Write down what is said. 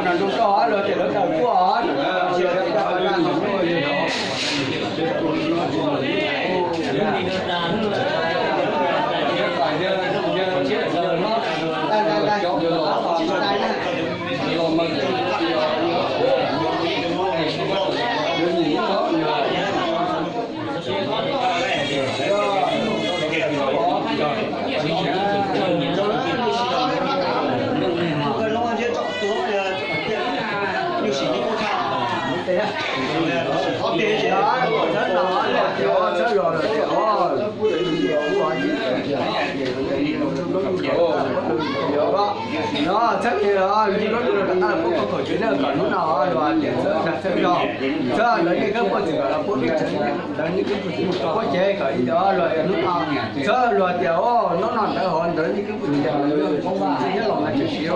Nws zoo tau los ces lawv tawm kuaj. No txhawb ces los yus lub lub rov qab los puab khaum tsev na, kom hnub no los tias txhawb txhawb zog, txhawb lawv nej kab puj txwm kom los puab kab tsev, lawv nej kab puj txwm puab tsev kom ib los hnub no txhawb luag tias hnub no ntawd hov ntawd nej kab puj txwm los nyob los mas tseem siv.